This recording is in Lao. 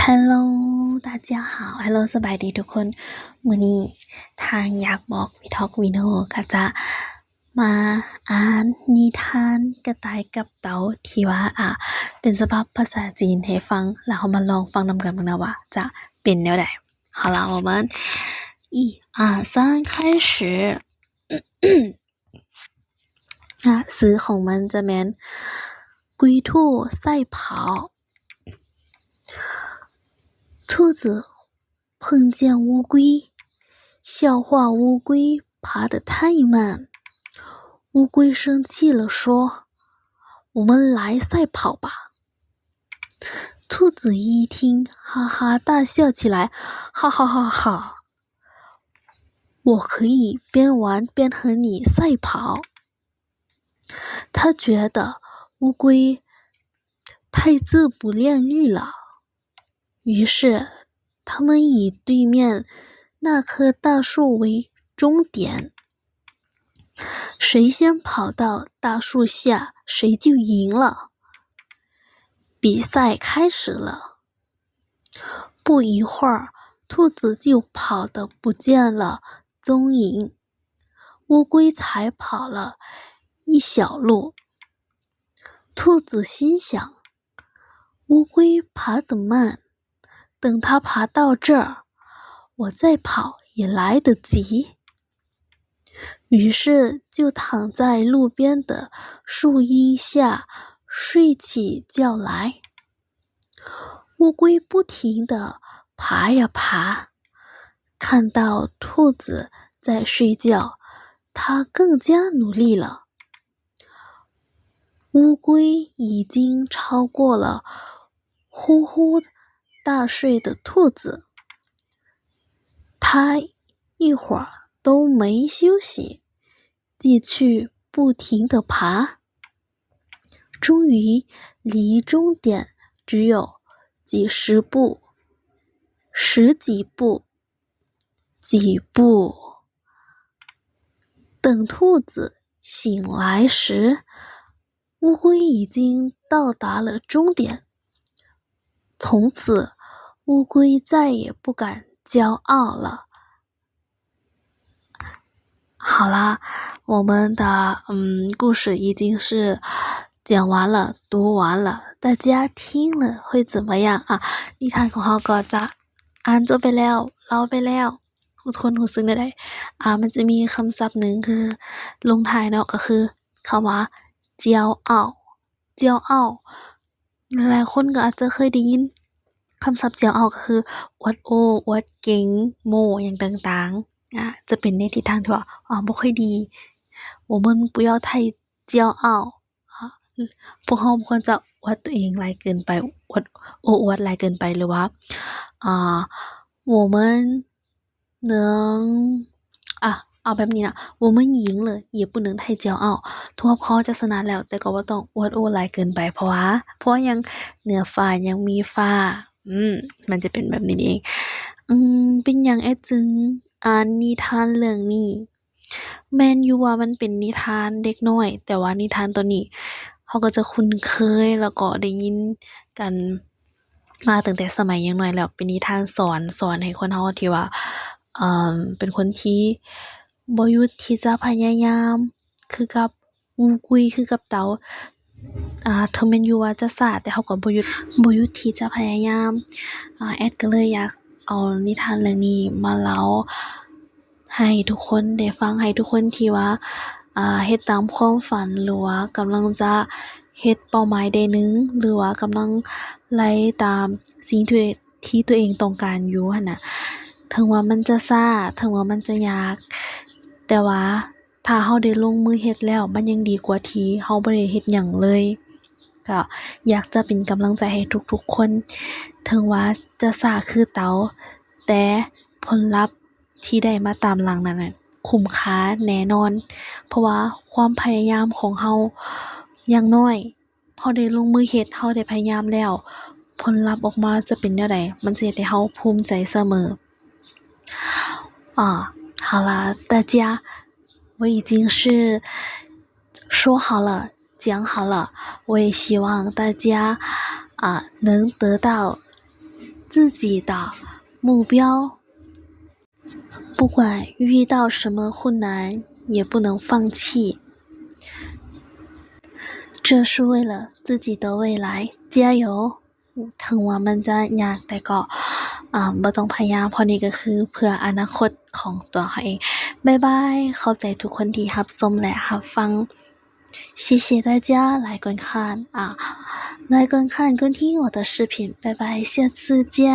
Hello 大家好 Hello ສະບາຍດີທຸກຄົນ. ມື້ນີ້ທາງຢາກບອກ Vlog Vino ກໍຈະມາອ່ານນິທານກະຕ່າຍກັບເຕົາ ທີ່ວ່າ ອ່າ ເປັນສະບັບພາສາຈີນໃຫ້ຟັງ ແລ້ວເຮົາມາລອງຟັງນຳກັນເບິ່ງນະວ່າຈະເປັນແນວໃດ. 好啦，我们一二三，开始。 ອ່າ ຊື່ຂອງມັນຈະແມ່ນ ກຸຍທູ່ໄສ້ເຜົາ. 兔子碰见乌龟，笑话乌龟爬得太慢。乌龟生气地说：「我们来赛跑吧。」兔子一听，哈哈大笑起来，哈哈哈哈。 我可以边玩边和你赛跑。他觉得乌龟太自不量力了，于是他们以对面那棵大树为终点，谁先跑到大树下，谁就赢了。比赛开始了。 不一会儿，兔子就跑得不见了踪影。乌龟才跑了一小路。兔子心想：乌龟爬得慢，等它爬到这儿，我再跑也来得及。于是就躺在路边的树荫下睡起觉来。 乌龟不停地爬呀爬，看到兔子在睡觉，它更加努力了。乌龟已经超过了呼呼大睡的兔子，它一会儿都没休息，继续不停地爬。 终于离终点只有几十步，十几步，几步。等兔子醒来时，乌龟已经到达了终点。从此，乌龟再也不敢骄傲了。 好啦，我们的，嗯，故事已经是讲完了，读完了，大家听了会怎么样啊？ ນິທານຂອງເຮົາກໍຈະອ່ານຈົບໄປແລ້ວ ເລົ່າໄປແລ້ວ ທຸກຄົນຮູ້ສຶກແນວໃດ? ອ່າ ມັນຈະມີຄຳສັບໜຶ່ງຄືລົງທ້າຍເນາະ ກໍຄືຄຳວ່າ 驕傲 驕傲 ຫຼາຍໆຄົນກໍອາດຈະເຄີຍໄດ້ຍິນຄຳສັບ 骄傲 ກໍຄືອວດໂອ້ ອວດເກັ່ງ ໂມ້ຫຍັງຕ່າງໆ ອາ ຈະເປັນໃນທິດທາງທີ່ວ່າ ອາ ບໍ່ຄ່ອຍດີ 我们不要太骄傲 ອາ ພວກເຮົາບໍ່ຄວນຈະອວດຕົວເອງຫຼາຍເກີນໄປ ອວດ ໂອ້ອວດຫຼາຍເກີນໄປ ຫຼືວ່າ ອາ 我们 能 ອ່ະ ເອົາແບບນີ້ນະ 我们赢了也不能太骄傲 ເຖິງວ່າພວກເຮົາຈະຊະນະແລ້ວ ແຕ່ກໍບໍ່ຕ້ອງອວດໂອ້ຫຼາຍເກີນໄປ ເພາະວ່າ ເພາະຫຍັງ? ເໜືອຟ້າຍັງມີຟ້າ ອືມ ມັນຈະເປັນແບບນີ້ເອງ. ອືມ ເປັນຫຍັງແອດຈຶ່ງອ່ານນິທານເລື່ອງນີ້? ແມ່ນຢູ່ວ່າມັນເປັນນິທານເດັກນ້ອຍ ແຕ່ວ່ານິທານໂຕນີ້ ເຮົາກໍຈະຄຸ້ນເຄີຍ ແລ້ວກໍໄດ້ຍິນກັນ ມາຕັ້ງແຕ່ສະໄໝຍັງນ້ອຍແລ້ວ ເປັນນິທານສອນ ສອນໃຫ້ຄົນເຮົາທີ່ວ່າ ເອີ່ມ ເປັນຄົນທີ່ບໍ່ຢຸດທີ່ຈະພະຍາຍາມ ຄືກັບອູກຸຍ ຄືກັບເຕົາ ອາ ເຖິງແມ່ນຢູ່ວ່າຈະຊ້າ ແຕ່ເຮົາກໍບໍ່ຢຸດ ບໍ່ຢຸດທີ່ຈະພະຍາຍາມ. ອາ ແອດກໍເລີຍຢາກເອົານິທານເລື່ອງນີ້ມາເລົ່າ ໃຫ້ທຸກຄົນໄດ້ຟັງ ໃຫ້ທຸກຄົນທີ່ວ່າ ອ່າ ເຮັດຕາມຄວາມຝັນ ຫຼືວ່າກຳລັງຈະເຮັດເປົ້າໝາຍໃດໜຶ່ງ ຫຼືວ່າກຳລັງໄລ່ຕາມສິ່ງທີ່ ທີ່ຕົວເອງຕ້ອງການຢູ່ຫັ້ນນະ ເຖິງວ່າມັນຈະຊ້າ ເຖິງວ່າມັນຈະຍາກ ແຕ່ວ່າຖ້າເຮົາໄດ້ລົງມືເຮັດແລ້ວ ມັນຍັງດີກວ່າທີ່ເຮົາບໍ່ໄດ້ເຮັດຫຍັງເລີຍ. ກໍຢາກຈະເປັນກຳລັງໃຈໃຫ້ທຸກໆຄົນ ເຖິງວ່າຈະຊ້າຄືເຕົາ ແຕ່ຜົນລັບ ທີ່ໄດ້ມາຕາມຫຼັງນັ້ນນະ ຄຸ້ມຄ່າແນ່ນອນ ເພາະວ່າຄວາມພະຍາຍາມຂອງເຮົາ ຢ່າງໜ້ອຍເຮົາໄດ້ລົງມືເຮັດ ເຮົາໄດ້ພະຍາຍາມແລ້ວ ຜົນລັບອອກມາຈະເປັນແນວໃດ ມັນຈະເຮັດໃຫ້ເຮົາພູມໃຈສະເໝີ. ອາ 好啦，大家，我已经是 说好了，讲好了，我也希望大家，啊，能得到自己的目标。不管遇到什么困难，也不能放弃。这是为了自己的未来，加油！ ເຖິງວ່າມັນຈະຍາກ ແຕ່ກໍ ອາ ບໍ່ຕ້ອງພະຍາຍາມ ເພາະນີ້ກໍຄືເພື່ອອະນາຄົດຂອງຕົວເຮົາເອງ. ບາຍບາຍ ຂອບໃຈທຸກຄົນທີ່ຮັບຊົມ ແລະ ຮັບຟັງ. 谢谢大家来观看 ອາ 来观看 观听我的视频 บายบาย 下次见.